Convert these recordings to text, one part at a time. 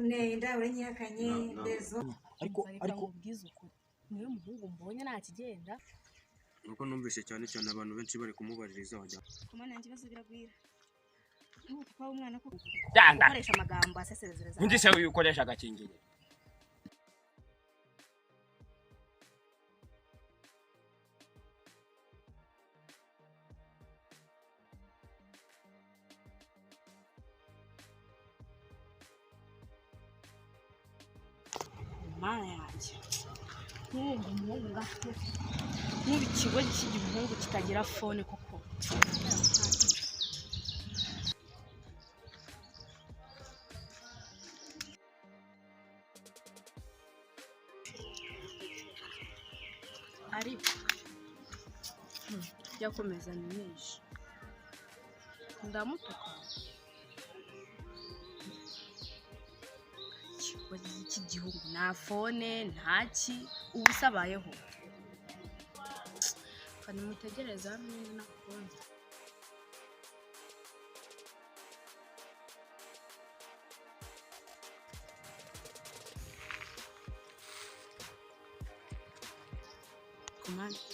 Nenda uranyihakanye ndezo. Ariko ariko ubwiza ukuri niwe muhungu mbonye ntakigenda. Nuko numvise cyane cyane abantu benshi bari kumubaririza wajya. Kumana yanjye ibibazo biragwira. Nk'ubu papa w'umwana ko Danda. ukoresha amagambo asesezereza. Undi se uyu ukoresha agakingirizo. Mana yanjye nk'ubu umuhungu ngafite nk'ubu ikigo cy'igihungu kitagira fone koko. Ariko yakomeza nyinshi ndamutuka iki gihugu nta fone ntaki ubu sabayeho kandi mutegereza hamwe nakunze.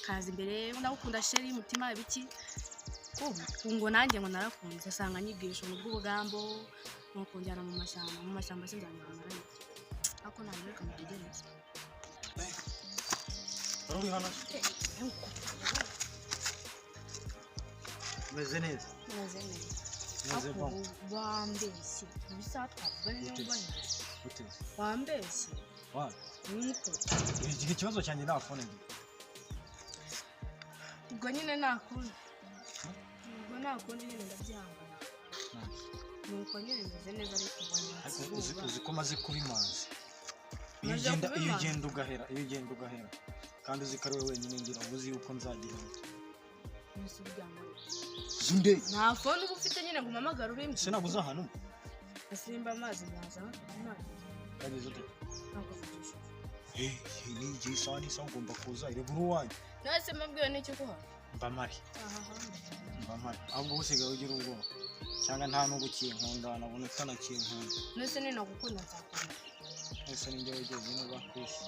Kaza imbere ndagukunda sheri mutima ibiki ngo nanjye ngo narakunze asanga nyibwirisha mu bw'ubugambo nuko njyana mu mashyamba sinzanyura naraye ariko ntabwo reka mutegereze. Uri hano meze neza meze neza meze bon. Wambeshye ibisa twavuganye n'ubanye wambeshye wa niko iki kibazo cyanjye nta phone ngira. Ubwo nyine nakundi ubwo nakundi nyine ndabyihangana nuko nyine meze neza ariko uzi ko maze kuba imanzi iyo ugenda ugahera iyo ugenda ugahera kandi uzi ko ari wowe wenyine ngira ubu uzi yuko nzagira nte nta fone uba ufite nyine ngo umpamagare uri se ntabwo uzi ahantu asimba amazi naza kageze ute ni igihe isaha n'isaha ugomba kuza iregura uwanjye nase mbabwiwe n'icyo kuha mba mari ahubwo usigaye ugira ubwoba cyangwa nta n'ugukinkunda nabona utanakinkunda nese ninagukunda nzakunda ese nibyo wigeze nuba ku isi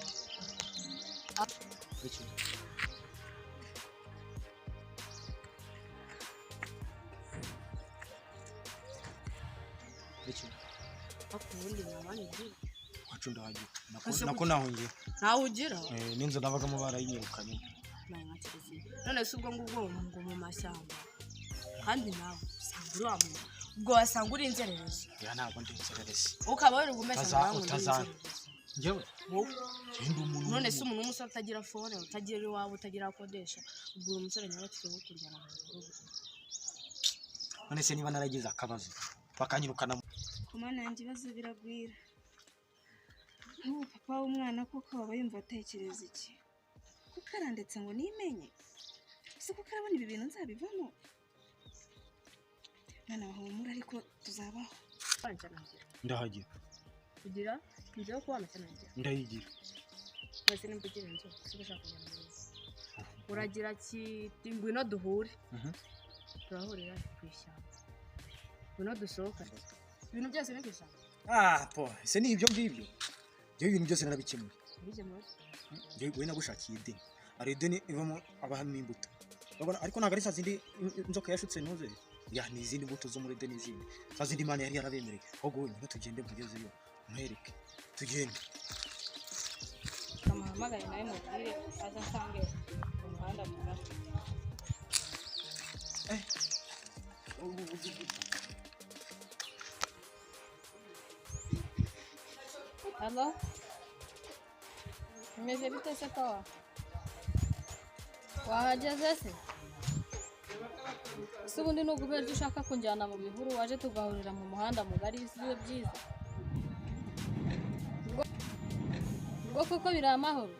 ubundi nabandi wacu ndahagira nako nahungiye ntawe ugira n'inzu nabagamo barayinyirukanye none se ubwo ngubwo ngo mu mashyamba kandi nawe usanga uri wa muntu ubwo wasanga uri inzererezi ya ntabwo ndi inzererezi ukaba wari umeze nkawe utazana njyewe wowe ngende umuntu none se umuntu w'umusore utagira fone utagira iwawe utagira akodesha ubwo uwo musore nawe akiri kujyana mu rugo. None se niba naragize akabazo bakanyirukana Kumana yanjye ibibazo biragwira. Nk'ubu papa w'umwana koko aba yumva atekereza iki kuko arandetse ngo nimenye se kuko arabona ibi bintu nzabivamo mwana wahumura ariko tuzabaho. Ndahagira kugira inzu yo kubana cyane ndayigira mwese nimba ugira inzu se ushaka kujya mu nzu uragira kiti ngwino duhure turahurira ku ishyamba ngwino dusohokane ibintu byose ni ku ishyamba. Ah po ese ni ibyo ngibyo ibyo bintu byose narabikemuye njyewe nagushakiye ideni ari ideni ivamo abahamo imbuto ariko ntabwo ari za zindi inzoka yashutse ntuze ya ni izindi mbuto zo muri edeni izindi za zindi Imana yari yarabemereye ahubwo wowe ngwino tugende nkugezeyo nkwereke tugende. Kamuhamagare nawe mubwire aze asange mu muhanda mugari. Halo? Bimeze bite se pawa? Wahageze se? Ese ubundi ni ukubera ibyo ushaka kunjyana mu bihuru waje tugahurira mu muhanda mugari si byo byiza? Ubwo koko biri amahoro?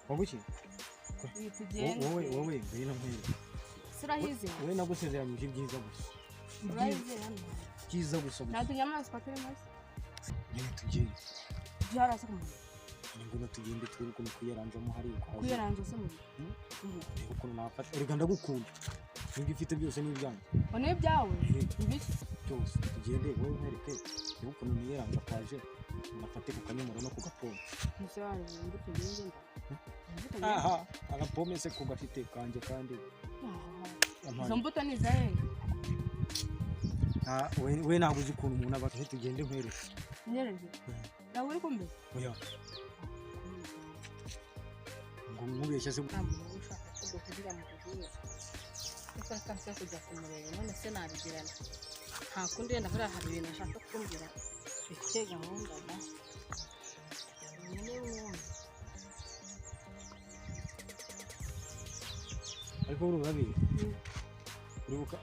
Wowe iki? Wowe wowe ngwino nkwereke. Sirahize. Wowe nagusezeranyije ibyiza gusa. Urahize hano. Byiza gusa gusa. Nta tunyamaswa turimo se? Nyine tugende. Byarasa ku muntu. Ngwino tugende turebe ukuntu kwiyaranjamo hariya. Kwiyaranza se mu Ukuntu nafashe erega ndagukunda. Nibyo ufite byose ni ibyanjye. Ngo ni ibyawe? Ibiki? Byose tugende wowe nkwereke niba ukuntu niyeranja kwaje nafate ku kanyomoro no ku gapome. Ese waje imbuto ngende nda. Aha, agapome se ku gafite kanjye kandi. Izo mbuto ni izahe? Ah, we ntabwo uzi ukuntu umuntu aba tugende nkwereke. Nyereke. Nawe uri kumbe? Oya. Ngo nkubeshya se Nta muntu ushaka ko duhurira mu bihuru. Ariko reka nse kujya kumureba none se nabigirana. Nta kundi wenda buriya hari ibintu ashaka kumbwira bifite gahunda da. Nyine n'ubundi. Ariko buri urabizi. Uribuka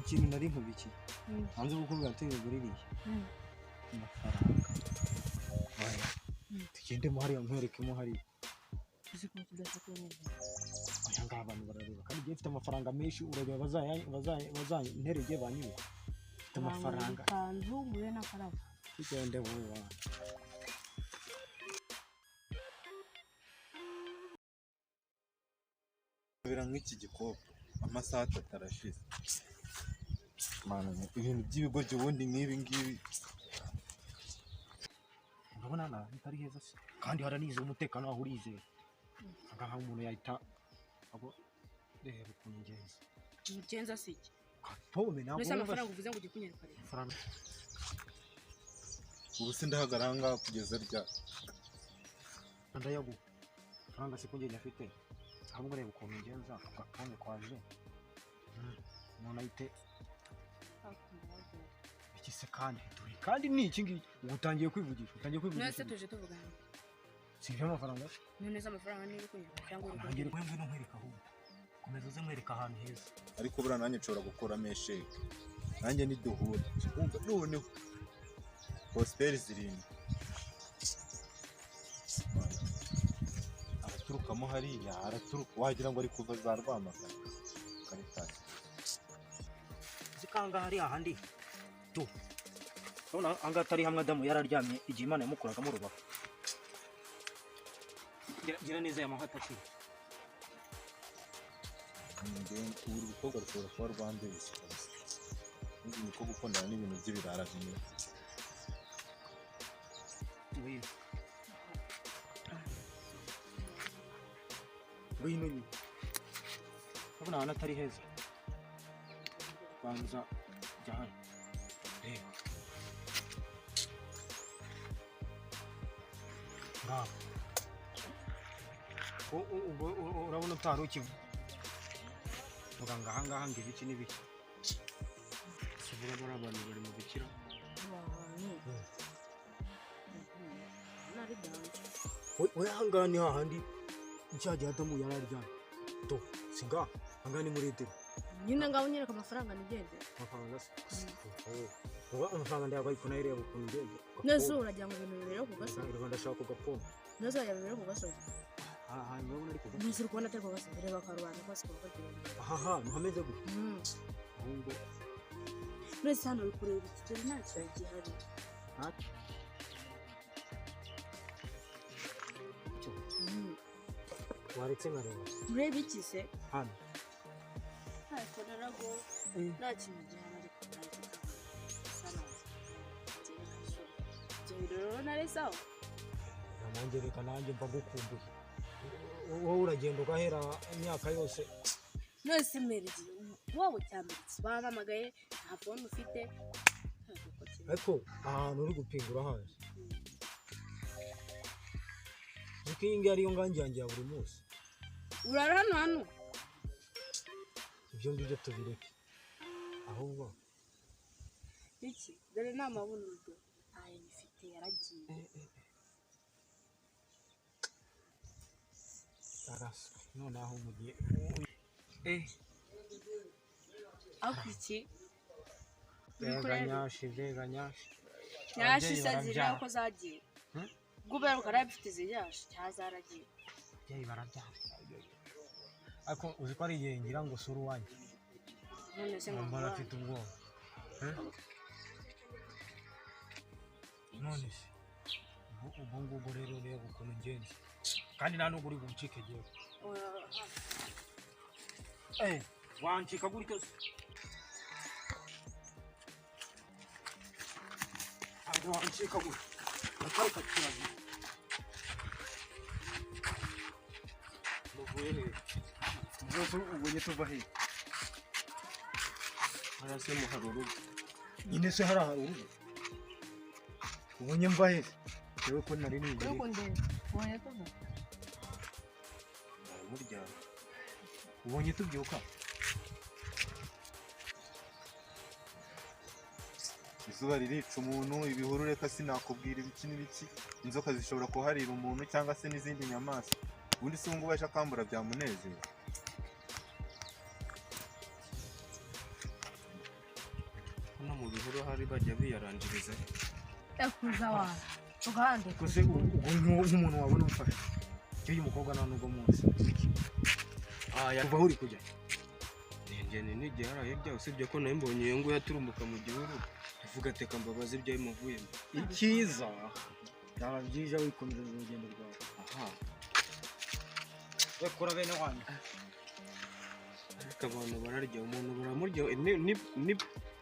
ikintu nari nkubikiye. Hanze gukubwira ati nguririye. Amafaranga. Oya. Tugende mo hariya nkwerekemo hariya. Uzi ko tudashaka neza. Aya ngaha abantu barareba kandi igihe mfite amafaranga menshi urareba bazanterege banyibe. Mfite amafaranga. Ikanzu ngure n'akarabo. Tugende wowe wa. Bira nk'iki gikobwa amasaha atatu arashize. Mana, ibintu by'ibigoryi ubundi nk'ibi ngibi. Urabona na bitari heza se. Kandi haranize umutekano aho urizeye. Ngaha umuntu yahita abo reba ukuntu ngenza. Mugenza si iki? Pome ntabwo Mbese amafaranga uvuze ngo ujye kunyereka rero. Amafaranga. Ubu se ndahagarara aha ngaha kugeza ryari? Ndayaguha. Amafaranga se ko njye nyafite. Ahubwo reba ukuntu ngenza agapome kwaje. Umuntu ahite iki se kandi dore kandi ni iki ngiki ubu utangiye kwivugisha utangiye None se kwivugisha. tuje tuvugana. Si ibyo amafaranga se? None se amafaranga niba kunyereka cyangwa uri Nanjye rero ngwino nkwereka ahubwo. Komeza uze nkwereka ahantu heza. Ariko buriya nanjye nshobora gukuramo esheke. Nanjye niduhura. Wumva noneho positeri zirindwi. Araturukamo hariya, araturuka wagira ngo ari kuva za Rwamagana. Karitasi. Zikanga hariya handi. Tu. Urabona aha ngaha atari hamwe Adamu yararyamye igihe Imana yamukuragamo urubavu. Gira neza aya mahata atatu. Uru rukobwa rushobora kuba rwandebeshye kabisa. Uzi niko gukundana n'ibintu by'ibirara bimwe. Ngwino. Ngwino nyine. Urabona ahantu atari heza. Banza jya hano. Reba. Ngaho. Urabona utari ukivuga ngo aha ngaha ngo ibiki n'ibiki. Subura bari abantu bari mu bikira. We aha ngaha ni hahandi cya gihe Adamu yari aryamye. Do, si ngaha, aha ngaha ni muri Edeni. Nyine ngaho unyereka amafaranga nigende. Amafaranga se? Ubu amafaranga ndayaguha ariko nayo reba ukuntu ngenze. Nese uragira ngo ibintu bibere ku gasozi. Ndashaka kugapompa. Nese uragira ngo bibere ku gasozi. Aha hantu urabona ari ku gasozi. Nese uri kubona atari ku gasozi. Reba akarubanda kose kuba kagira. Aha hantu hameze gutya. Ahubwo. Nese hano uri kureba iki dore nta kintu gihari. Ntacyo. Waretse nkareba. Ureba iki se? Hano. Ntacyo narago. Nta kintu gihari ariko nta kintu. Ibyo rero nari sawa. Nanjye reka nanjye mba gukumbuye. Wowe uragenda ugahera imyaka yose. None merigi wowe cyambere bampamagaye nta phone ufite. Ariko ahantu uri gupinga urahazi. Uzi ko iyi ngiyi ariyo ngangi yanjye ya buri munsi. Urara hano hano. Ibyo ngibyo tubireke. Ahubwo iki dore nta mabuno do. Ayo nyifite yaragiye. Araswe none aho mugiye. Aho iki? Mbega nyashi, mbega nyashi. Nyashi se ziriya ko zagiye. Ubwo ukarabifite izi nyashi cyangwa zaragiye. Ababyeyi barabyara. Ariko uzi ko ari igihe ngira ngo sura uwanjye. None se ngo mbona afite ubwoba. None se ubwo ngubwo rero reba ukuntu ngenzi. Kandi nta nubwo uri buncike jyewe. Wancika gutyo se? Ntabwo wancika gutyo. Akareka kirazira. Muvuye he? Zose ubonye tuva he? Hariya se mu hari urugo. Nyine se hariya hari urugo? Ubonye mva he? Yewe ko nari niguriye. Ubonye tuva? Muryamye. Ubonye tubyuka? Izuba ririca umuntu, ibihuru reka sinakubwira ibiki n'ibiki, inzoka zishobora kuharira umuntu cyangwa se n'izindi nyamaswa. Ubundi se ubu ngubu aje akambura byamunezeza. Hano mu bihuru hari bajya biyaranjiriza. Ekuza wa. Ugande. Kose ubwo nk'umuntu wabona umufasha. Cyo uyu mukobwa nta nubwo muzi. Kuva aho uri kujya. Njye n'igihe hariya hirya usibye ko nawe mbonye iyo nguyu aturumbuka mu gihuru. Avuga ateka mbabaze ibyo bimuvuyemo. Icyiza byaba byiza wikomereza urugendo rwawe. Aha. We kora bene wanyu. Ariko abantu bararya, umuntu baramurya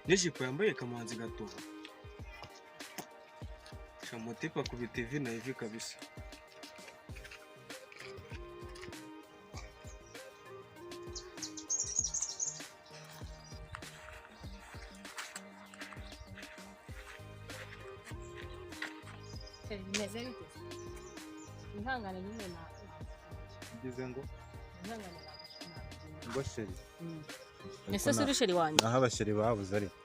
n'ijipo yambaye kamanzi gatoha. Shamotipa akubita ivi na ivi kabisa. Bimeze bite? Ihangane nyine na Ugeze ngo ihangane na ngo sheri. Ese suri sheri wanjye? Naho abasheri babuze ariko.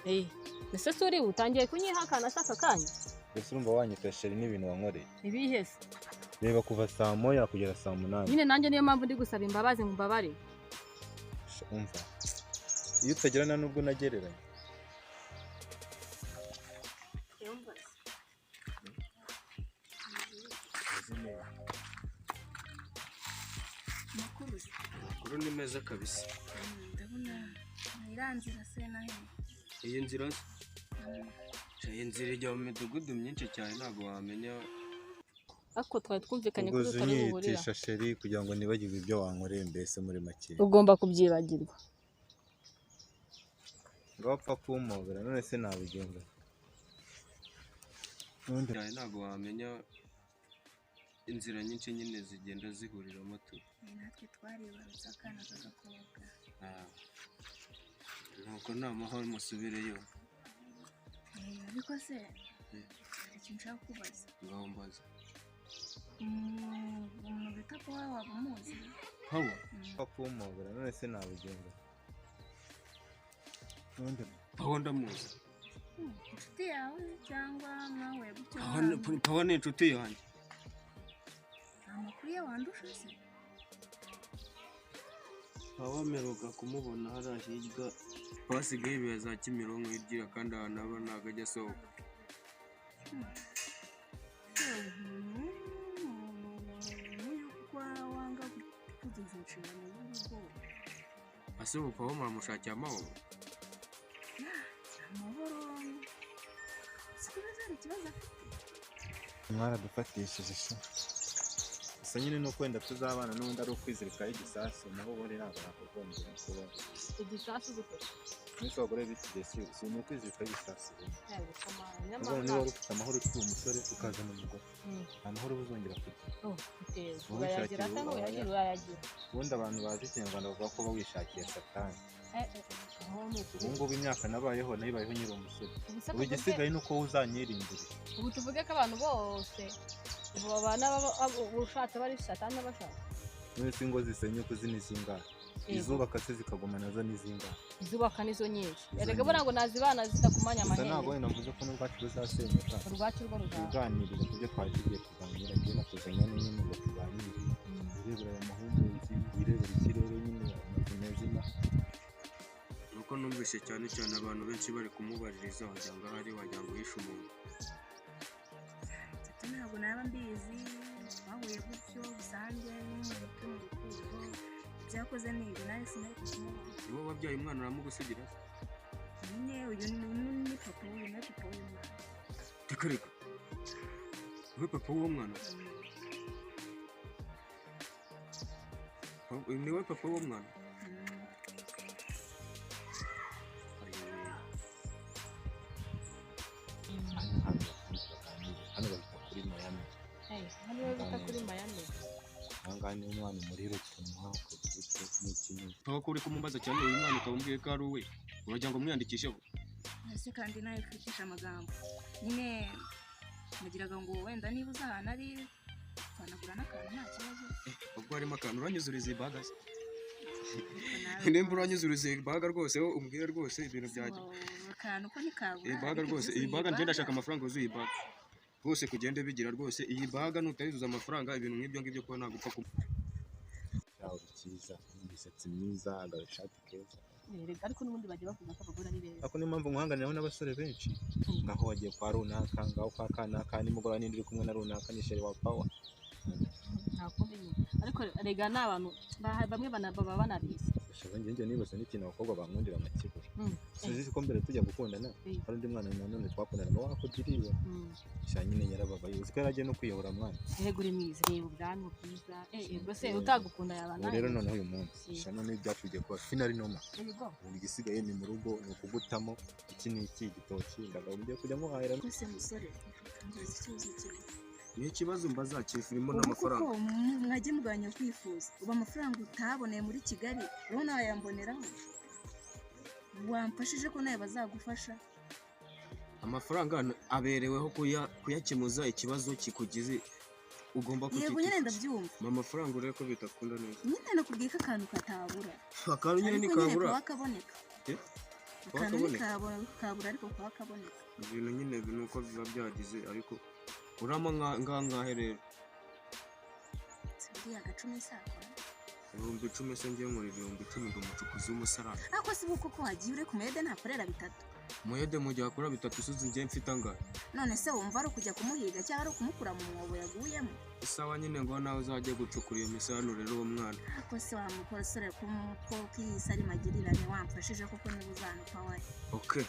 Ese suri utangiye kunyihakana ashaka kanya? Ese urumva wanyita sheri n'ibintu wankoreye? Ibihe se? Reba kuva saa 1 kugera saa 8. Nyine nanjye niyo mpamvu ndi gusaba imbabazi ngo mbabare. Umva. Iyo utagerana nubwo nagereranye. Amakuru ni meza kabisa. Ndabona iranzira se nahe. Iyi nzira se? Iyi nzira ijya mu midugudu myinshi cyane ntabwo wamenya. Ariko twari twumvikanye ko tutari buhurira. Unyitisha sheri kugira ngo nibagirwe ibyo wankoreye mbese muri make. Ugomba kubyibagirwa. Ngo wapfa kumpobera none se nabigenza. Cyane ntabwo wamenya inzira nyinshi nyine zigenda zihuriramo tu. Natwe twaribarutse akana k'agakobwa. Nuko nta mahoro musubireyo. Ariko se hari ikintu nshaka kubaza. Ngaho mbaza. Umuntu bita Pawa waba umuzi? Pawa? Wapfa kumpobera none se nabigenza. Pawa ndamuzi. Inshuti yawe cyangwa mwahuye gutyo? Pawa ni inshuti yanjye. Amakuru ye wandusha se? Pawa mperuka kumubona hariya hirya. Pawa asigaye yibera za Kimironko hirya kandi ahantu aba ntabwo ajya asohoka. Wanga kuzuza inshingano z'urugo. Ese ubu Pawa muramushakira amahoro? Amahoro siko hari ikibazo afite. Mwaradufatishije sha. Gusa nyine nuko wenda tuzabana n'ubundi ari ukwizirikaho igisasu naho ubundi ntabwo nakugombera kuba. Igisasu gute? Umunsi w'abagore b'iki gihe si ni ukwizirikaho igisasu. Niba wari ufite amahoro ukiri umusore ukazana umugore, nta mahoro uba uzongera kugira. Ubundi abantu bazi ikinyarwanda bavuga ko uba wishakiye satani. Ubu ngubu imyaka nabayeho nayibayeho nkiri umusore. Ubu igisigaye ni uko uzanyirindira. Ubu tuvuge ko abantu bose babana ushatse bari satani abashaka. None se ingo zisenyuka uzi ni zingahe? Izubaka se zikaguma nazo ni zingahe? Izubaka nizo nyinshi. Erega buriya ngo nazibana zitakumanya amahembe. Gusa ntabwo wenda mvuze ko n'urwacu ruzasenyuka. Urwacu rwo ruzasenyuka. Tuganirire ku byo twari tugiye kuganira, njye nakuzanye hano nyine ngo tuganire. Wirebera aya mahumbezi, wirebera ikirere nyine amazu meza inaha. Nuko numvise cyane cyane abantu benshi bari kumubaririza wagira ngo ahari wagira ngo yishe umuntu. Ntabwo naba mbizi twahuye gutyo bisanzwe n'umuntu mu rukundo byakoze ni ibi nawe sinari kumubona. Ni wowe wabyaye umwana uramugusigira? Nyine uyu ni papa w'uyu na papa w'uyu mwana. Reka reka. Wowe papa w'uwo mwana? Ni wowe papa w'uwo mwana? Ihangane umwana umuriro utunwa ukagute n'iki. Aho ko uri kumumbaza cyane uyu mwana ukabumbiye ko ari uwe, uragira ngo mwiyandikisheho? Ese kandi nawe kwitisha amagambo. Nyine nagiraga ngo wenda niba uza ahantu ari twanagura n'akantu nta kibazo. Ubwo harimo akantu uranyuzuriza ibaga se? Nimba uranyuzuriza ibaga rwose umbwire rwose ibintu byajya. Akantu ko ntikabura. Ibaga rwose, iyi baga njye ndashaka amafaranga yuzuye ibaga. Rwose kugende bigira rwose iyi baga nutayuzuza amafaranga ibintu nk'ibyo ngibyo ko nagupfa ku cyawe cyiza, imisatsi myiza, agashati keza. Ariko n'ubundi bagiye bavuga ko abagore ari beza. Ako niyo mpamvu nkuhanganiraho n'abasore benshi. Ngaho wagiye kwa runaka, ngaho kwa kanaka, nimugoroba nindi uri kumwe na runaka ni sheri wa power. Nta kundi nyine. Ariko rega ni abantu bamwe baba banabeshya. Gusa njye nibaza n'ikintu abakobwa bankundira amakibura. Sinzi ko mbere tujya gukundana hari undi mwana nanone twakundanaga wakugiriye. Sha nyine yarababaye uzi ko yaragiye no kwiyahura mwana. Yego uri mwiza, reba ubwanwa bwiza. Ubwo se utagukunda yaba nawe. Rero noneho uyu munsi sha none ibyacu bigiye kuba finali noma. Yego. Ubu igisigaye ni mu rugo ni ukugutamo iki n'iki igitoki ndagaho ugiye kujya muhahira. Ese musore ngize ikibazo kimwe. Ni ikibazo mbaza cyifurimo n'amafaranga. Kuko mwajye mugabanya kwifuza. Uba amafaranga utaboneye muri Kigali urabona wayamboneraho. Wamfashije ko nawe bazagufasha. Amafaranga abereweho kuyakemuza ikibazo kikugize ugomba kukitisha. Yego nyine ndabyumva. Amafaranga urebe ko bitakunda neza. Nyine nakubwiye ko akantu katabura. Akantu nyine ntikabura. Ariko kaboneka. Akantu ntikabura ariko kaboneka. Ibintu nyine nuko biba byagize ariko urama ngangahe rero? Sibiriya gacumi sakora. 10,000 se ngiye nkora 10,000 ngo umucukuzi w'umusarani. Ako si buko ko wagiye ure ku muyede ntakorera bitatu. Muyede mu gihe akora bitatu suzi ngiye mfite angahe? None se wumva ari ukujya kumuhiga cyangwa ari ukumukura mu mwobo yaguyemo? Isawa nyine ngo nawe uzajye gucukura iyo misarane rero uwo mwana. Ako se wamukosore ko kiyisa ari magirirane wamfashije kuko niba uzanuka waye. Okay.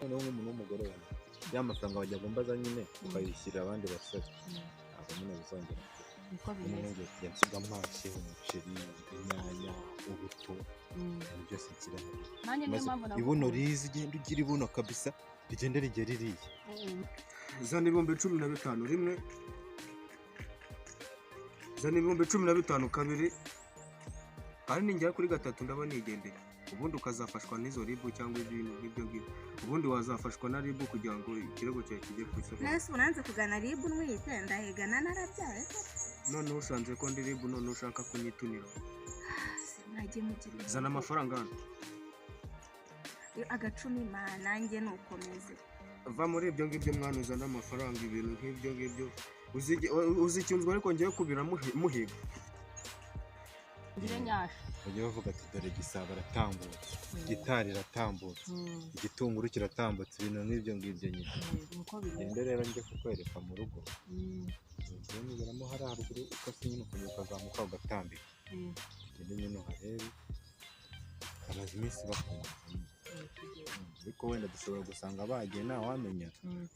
Noneho nk'umuntu w'umugore wawe ya mafaranga wajya gumbaza nyine ukayishyirira abandi basore ntabwo nyine bizongera. Niko bimeze. Ngiye kujya nsiga amazi, umuceri, inyanya, ubuto, ibintu byose nshyiraho. Nanjye niyo mpamvu navuga. Ibuno riza ugenda ugira ibuno kabisa rigenda rigera iriya. Zana 15,000 rimwe, zana 15,000 kabiri, kandi ningera kuri gatatu ndaba nigendeye. Ubundi ukazafashwa n'izo ribu cyangwa ibintu nk'ibyo ngibyo. Ubundi wazafashwa na ribu kugira ngo ikirego cyawe kijye ku isoko. Nese uranze kugana ribu ntwite ndahegana narabyaye ko. None usanze ko ndi ribu none ushaka kunyitunira. Mwagiye mugira. Zana amafaranga hano. Agacumi ma nanjye nukomeze. Va muri ibyo ngibyo mwana uzana amafaranga ibintu nk'ibyo ngibyo. Uzicyunzwe ariko ngiye kubira muhiga. Ngire nyasha. Bajya bavuga ati dore gisaba aratambutse, gitari iratambutse, igitunguru kiratambutse, ibintu nk'ibyo ngibyo nyine. Gende rero njye kukwereka mu rugo. Ugiye niberamo hariya haruguru ukase nyine ukongera ukazamuka ugatambika. Gende nyine uharebe, bamaze iminsi bakunze. Ariko wenda dushobora gusanga bagiye ntawamenya,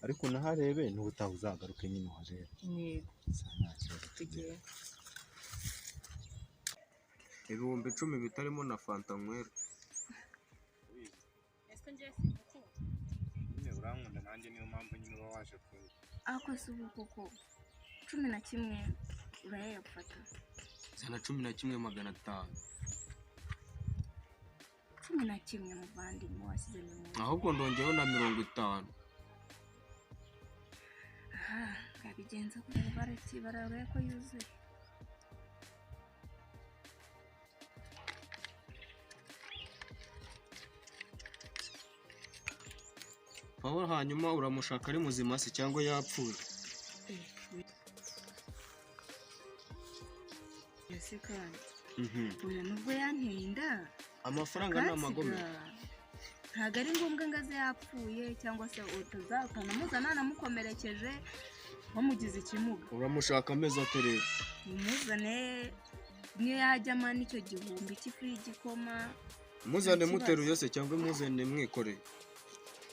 ariko unaharebe n'ubutaha uzagaruke nyine uharebe. Nta kibazo tugira. 10,000 bitarimo na fanta nywera. Ese ngiye singukunda. Nyine urankunda nanjye niyo mpamvu nyine uba waje kuza. Ako si ubu koko 11 urayafata. Zana 11,500. 11 muvandimwe wasize mu. Ahubwo ndongeyeho na 50. Aha, kabigenza ko baraki bararaye ko yuzuye. Paul hanyuma uramushaka ari muzima se cyangwa yapfuye? Ese kandi oya nubwo yanteye inda amafaranga ni amagome ntabwo ari ngombwa ngo aze yapfuye cyangwa se utanamuzana anamukomerekeje wamugize ikimuga. Uramushaka amezi ate rero? Umuzane niyo yajyamo n'icyo gihumbi cy'ifu y'igikoma. Muzane muteruye se cyangwa muzane mwikoreye?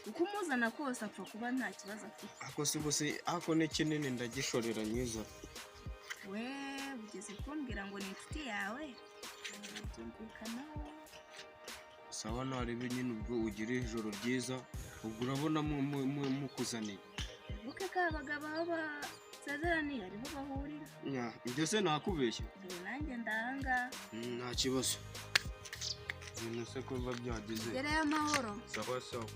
Uko umuzana kose apfa kuba nta kibazo afite. Ako si ubuse ako ni kinini ndagishorera nyiza. We ugeze kumbwira ngo ni inshuti yawe byumvikanaho. Sawa narebe nyine ubwo ugira ijoro ryiza ubwo urabona mukuzaniye. Buke ko abagabo baba Basezeraniye ariho bahurira. Nya, ibyo se nakubeshya? Dore nanjye ndahangaha. Nta kibazo. Ibintu se ko biba byageze. Gereyo amahoro. Sawa sawa.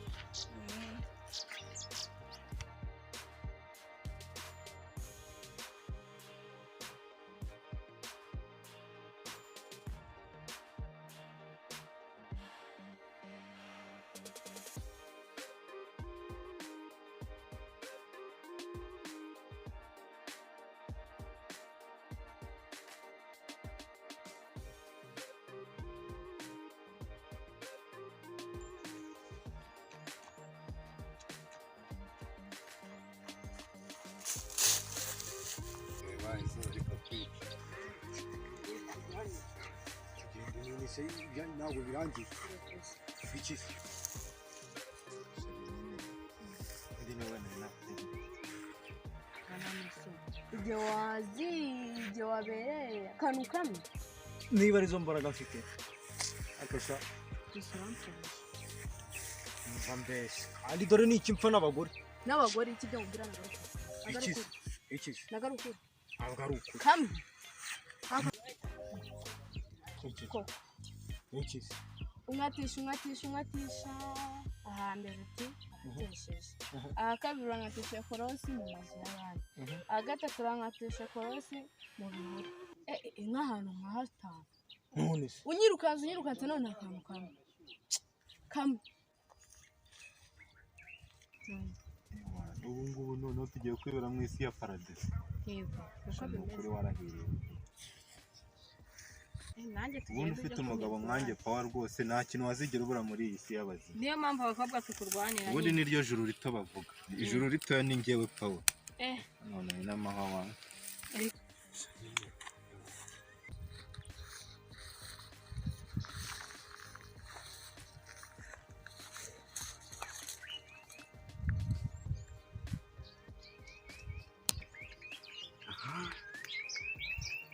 Reba izuba rikakwica. Kugenda none se ntabwo birangiye iki se? Chérie nyine undi niwe nari nakutegereje. Igihe wazi, igihe wabereye akantu kamwe. Niba arizo mbaraga mfite ariko sha Gusa uramfubije. mva mbese kandi dore ni iki mpfa n'abagore. N'abagore iki byo mubwira nagaruka. Iki se? Iki se? Nagaruka. Ntabwo ari ukuri. Kamwe. Iki Koko. iki se? Unkatisha, unkatisha, unkatisha. Ahambere uti aratesheje. Aha kabiri urankatisha korosi mu mazu y'abandi. Aha gatatu urankatisha korosi mu bihuru. Nk'ahantu nka hatanu. None se Unyirukanse, unyirukanse none akantu kamwe. Kamwe. Ubu ngubu noneho tugiye kwibera mu isi ya paradisi. Yego. Uko Ni ukuri bimeze. warahiriwe. Nanjye Ubundi ufite umugabo nkanjye Power rwose nta kintu wazigera ubura muri iyi si y'abazima. Niyo mpamvu abakobwa tukurwanira. Ubundi niryo juru rito bavuga. Ijuru ritoya ni njyewe Power. Eh. None ni n'amahwa.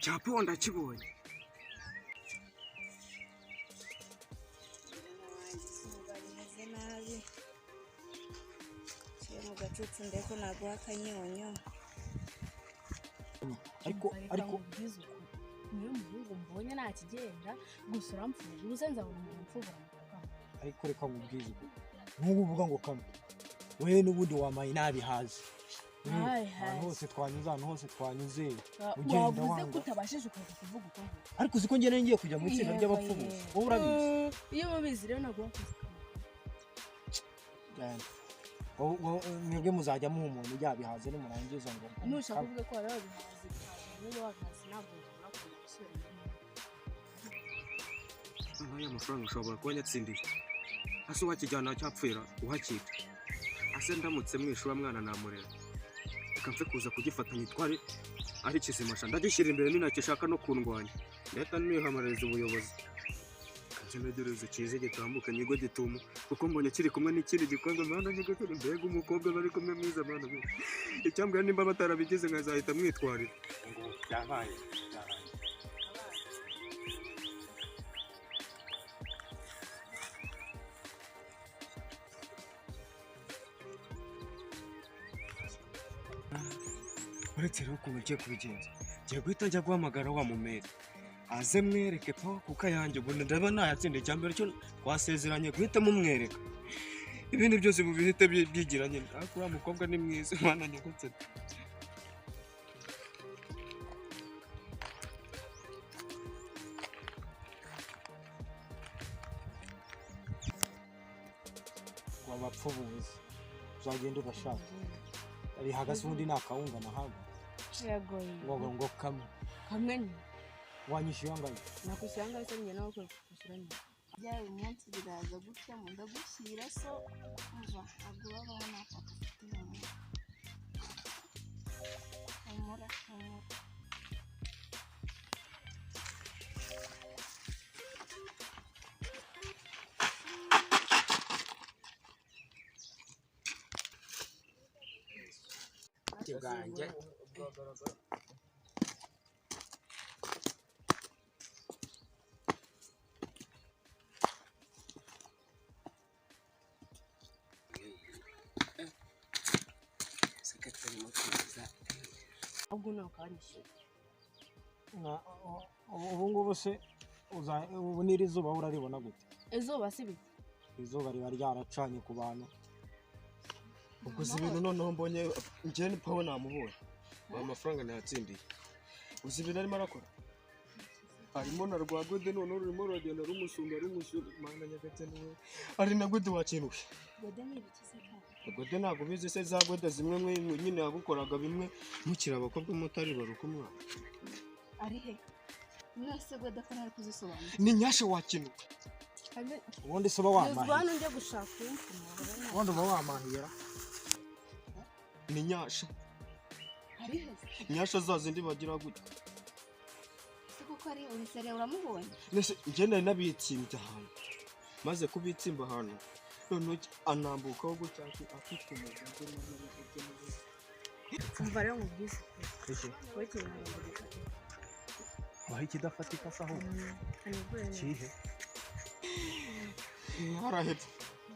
Cyapo ndakibonye. Izuba rimeze nabi. Nshyire mu gacucu ndebe ko naguha akanyonyo. Ariko ariko nkubwize ukuri, niyo muhungu mbonye nta kigenda gusa uramfubije. Ubu se nzabona umuntu umfubura mu kanwa? Ariko reka nkubwize ukuri, nk'ubu uvuga ngo kamwe wewe n'ubundi wamaye nabihaze. Nabihaze. Ahantu hose twanyuze, ahantu hose twanyuze ugenda Wavuze ko wanga. utabashije ukaza kuvuga uko nguko. Ariko uzi ko njye nari ngiye kujya mu itsinda Yego, ry'abapfubuzi? yego. Wowe urabizi. Iyo mubizi rero ntabwo wakoze akantu kamwe. Cyane. Mwebwe muzajya muha umuntu yabihaze nimurangiza ngo Nushaka kuvuga ko wari wabihaze, niba wabihaze ntabwo wabura kongera gusubira inyuma. Noneho aya mafaranga ushobora kuba nyatsindiye. Ase uwakijyana cyapfira uhakita. Ase ndamutse mwishe uriya mwana namurera. Reka mfe kuza kugifata nyitware ari kizima sha, ndagishyira imbere ninakishaka no kundwanya. Ndahita nihamarariza ubuyobozi. Reka nze ntegereze kize gitambuke nyigwe gitumo kuko mbonye kiri kumwe n'ikindi gikombe mana nyagasani, mbega umukobwa bari kumwe mwiza mana we. Icyambwira nimba batarabigize nkazahita mwitwarira. Ubu ngubu byabaye byarangiye. Uretse rero ukuntu ugiye kubigenza, ngiye guhita njya guhamagara wa mumeri aze mwereke po kuko ayanjye ubu ndaba nayatsindiye. Icya mbere cyo twasezeranye guhita mumwereka, ibindi byose bihite byigira nyine. Ariko uriya mukobwa ni mwiza mwana nyagasani. Ngo abapfubuzi uzagenda ugashaka bihagaze ubundi ni akawunga nahaga. Yego. Ngo kamwe. Kamwe ni. Wanyishyuye angahe? Nakwishyura angahe se njye nawe kwishyura nyine? Byaba uyu munsi biraza gutya mu ndagushyira so umva ntabwo babaho nta papa ufite humura. Humura, humura. Bwanjye. Sekretari mutuza. Ahubwo nawe ukanyishyura. Ubu ngubu se ubu n'iri zuba uraribona gute? Izuba si bike. Izuba riba ryaracanye ku bantu. Ubwo si ibintu noneho mbonye njye ni Paul namubonye. Wa mafaranga nayatsindiye. Uzi ibintu arimo arakora? Arimo na rwa Gode noneho rurimo ruragenda rumusumba rumusumba mana nyagatare we. Ari na Gode wakinuye. Gode ni ibiki se kandi? Gode ntabwo bizi se za Gode zimwe mwe nyine yagukoraga bimwe mukiri abakobwa mutari baruka umwana. Ari he? Mwese Gode ko ntari kuzisobanura. Ni nyasha wakinuye. Ubundi se uba wamahiye. Hano njye gushaka uwumfumura. Ubundi uba wamahira. Ni nyasha. Ari he? Nyasha za zindi bagira gutya. Se kuko ari urisere uramubonye? Nese njye nari nabitsimbye ahantu. Maze kubitsimba ahantu noneho anambukaho gutya afite umugozi n'umugozi. Umva rero nkubwize. Wowe ikintu ntabwo gifatika. Waho ikidafatika se ahubwo? Ikihe? Harahepfo.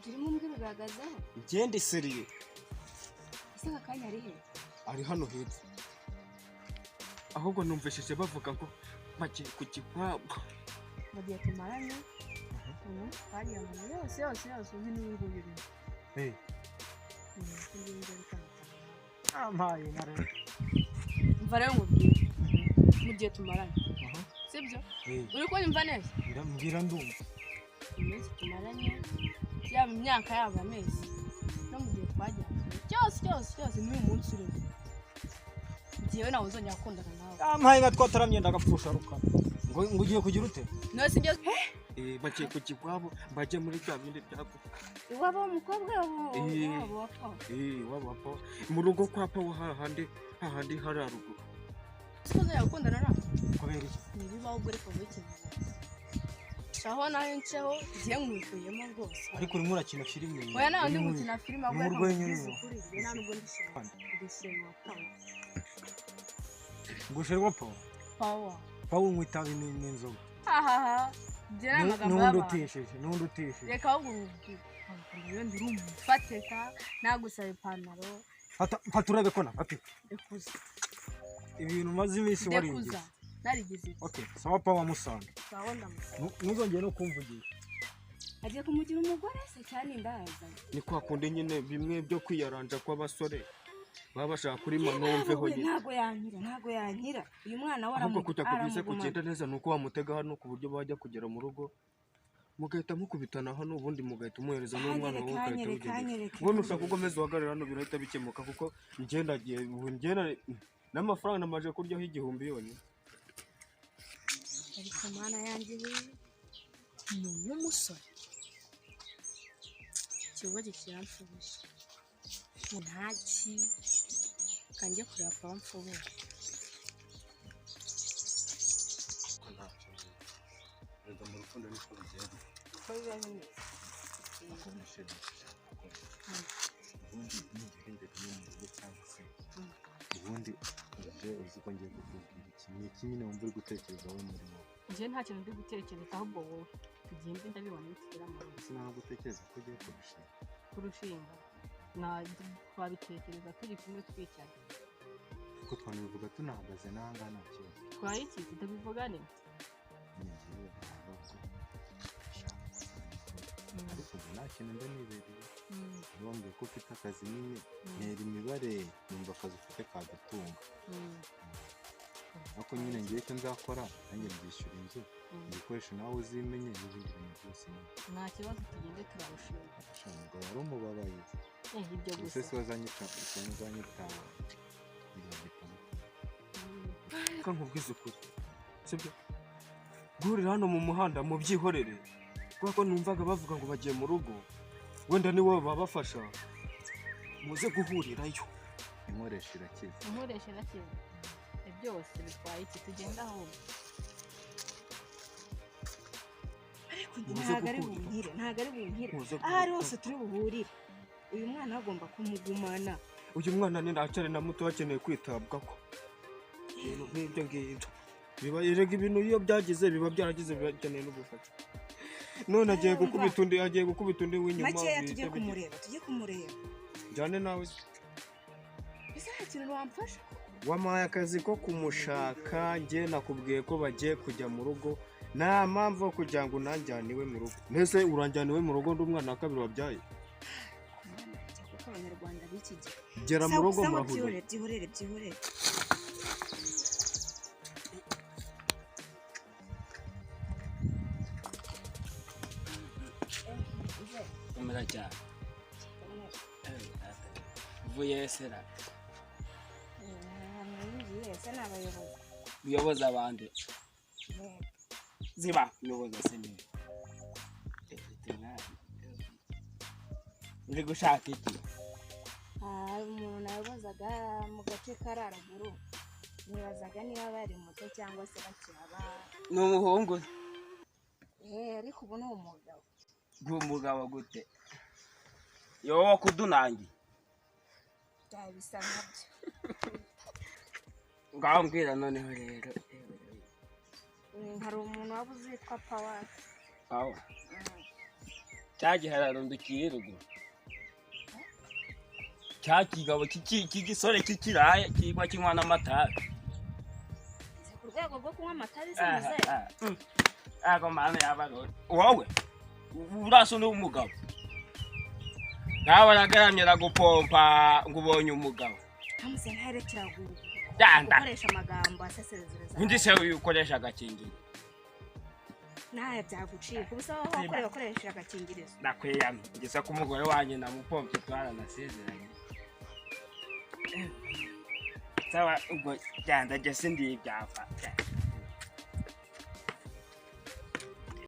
Turimo umbwira ubihagazeho? Njye ndi seriye. Ese aka kanya ari he? Ari hano hepfo. Ahubwo numvishije bavuga ngo bagiye ku gikwabo. Bagiye tumaranye. Bagiye ahantu yose yose yose uzi n'uyu nguyu urimo. Ampaye nka rero. Umva rero nkubwire. Mu gihe tumaranye. Sibyo? Uri kunyumva neza? Mbwira ndumva. Iminsi tumaranye yaba imyaka yaba amezi no mu gihe twajyanye cyose cyose cyose n'uyu munsi urimo. Njyewe ntawe uzongera gukundana nawe. Ampaye nka twataramye ndagapfusha rukara. Ngo ugiye kugira ute? No sibyo? Bagiye ku gikwabo bajye muri bya bindi byabo. Iwabo w'umukobwa wabo wa Paul. Iwabo wa Paul. Mu rugo kwa Paul hahandi hahandi hari haruguru. Siko uzongera gukundana nawe? Kubera iki? Ntibibaho ubwo ariko wowe ikintu. Shaho nawe nceho ngiye nkwikuyemo rwose. Ariko urimo urakina filime. Oya nawe ndi gukina filime ahubwo Mu rwenya urimo. Nta nubwo ndi sheri wa Paul. Ngo sheri wa Paul? Paul. Paul unywa itabi n'inzoga. Ahaha. Njye ni amagambo N'undi y'abantu. utishije, n'undi utishije. Reka ahubwo nkubwire. Iyo ndi umufateka nagusaba ipantaro. Fata urebe ko nafatika. Ndekuza. Ibintu umaze iminsi warigize. Ndekuza. Narigize. Okay, sawa Paul wamusanga. Sawa ndamusanga. Ntuzongere no kumvugisha. Agiye kumugira umugore se cyane indaza. Ni kwa kundi nyine bimwe byo kwiyaranja kw'abasore. Baba bashaka kuri manomveho nyine. Ntago yankira, ntago yankira. Uyu mwana we ahubwo kutakubise kugenda neza nuko wamutega hano ku buryo bajya kugera mu rugo mugahita mukubitana hano ubundi mugahita umuhereza n'umwana wowe ugahita ugenda. Ubundi ushaka ugomeza uhagarara hano birahita bikemuka kuko ngenda ngenda n'amafaranga namaje kuryaho 1000 yonyine. Ariko mana yanjye we ni umusore. Ikigo kiramfubije. Ntaki kanjye kureba kwa mfubu. Rega mu rukundo niko bigenda. Uko biba bimeze. Ubundi nigera imbere y'umuntu cyangwa se ubundi uje uzi ko ngiye kukubwira iki ni iki nyine wumva uri gutekereza wowe muri wowe. Njye nta kintu ndi gutekereza ahubwo wowe tugende ndabibona bitugera mu rugo. Ese ntabwo utekereza ko ugiye kurushinga? Kurushinga twabitekereza turi kumwe twicaye. Kuko twanabivuga tunahagaze n'ahangaha nta kibazo. Twaye iki tutabivugane? Njyewe ntabwo nshaka kuzabikora. Ariko ubu nta kintu mba nibereye. Bambwiye ko ufite akazi nyine ntera imibare numva akazi ufite kagutunga. Ariko nyine ngiye icyo nzakora nanjye nzishyura inzu ibikoresho nawe uzimenye n'ibindi bintu byose nyine. Nta kibazo tugende turarushinga. Umugabo wari umubabaye. Ibyo gusa. Ese wazanyita nzagita. Reka nkubwize ukuri. Sibyo? Guhurira hano mu muhanda mubyihorere. Kubera ko numvaga bavuga ngo bagiye mu rugo. Wenda ni wowe babafasha. Muze guhurirayo. Inkoresha irakiza. Inkoresha irakiza. Byose bitwaye iki tugenda ahubwo. Ariko ntago ari bunkire, ntago ari bunkire. Ahari hose turi buhurire. Uyu mwana agomba kumugumana. Uyu mwana ni ndacyari na muto akeneye kwitabwaho. Ibintu nk'ibyo ngibyo. Biba erega ibintu iyo byagize biba byaragize bikeneye n'ubufasha. None agiye gukubita undi, agiye gukubita undi w'inyuma. Makeya tujye kumureba, tujye kumureba. Njyane nawe. Ese nta kintu wamfasha koko? Wampaye akazi ko kumushaka, njye nakubwiye ko bagiye kujya mu rugo, nta mpamvu yo kugira ngo unanjyane iwe mu rugo. Mbese uranjyana iwe mu rugo ndi umwana wa kabiri wabyaye? Mwana, jya kuko abanyarwanda b'iki gihe. Gera mu rugo Sawa, murahuye. byihorere, byihorere, byihorere. Komera cyane. Uvuye sera? Ahantu se ni abayobozi. Uyoboza abandi ziba uyoboza se neza. Uri gushaka iki? Hari umuntu nayobozaga mu gace kari haruguru, nibazaga niba bari muto cyangwa se bakihaba. Ni umuhungu? Eh, ariko ubu ni umugabo. Umugabo gute? Yowe kudunangi. Byaba bisa nkabyo. Ngaho mbwira noneho rero. Hari umuntu waba uzitwa Pawasi? Aho cya gihararundukiye ruguru, cya kigabo cy'igisore cy'ikiraya kigwa kinywa n'amatabi. Si ku rwego rwo kunywa amatabi se muzehe? Ako mana y'abarori, wowe urasa n'umugabo nawe aragaramye aragupompa ngo ubonye umugabo. Ntamuze ntarekera Yanda. gukoresha amagambo asesereza. Undi se uyu ukoresha agakingirizo? Nawe byagucika ubusa, wowe wakorewe wakoresheje agakingirizo. Ndakwiyamye ngeze ku mugore wanjye namupompye, twaranasezeranye. Sawa ubwo genda, jye sindi ibyapa.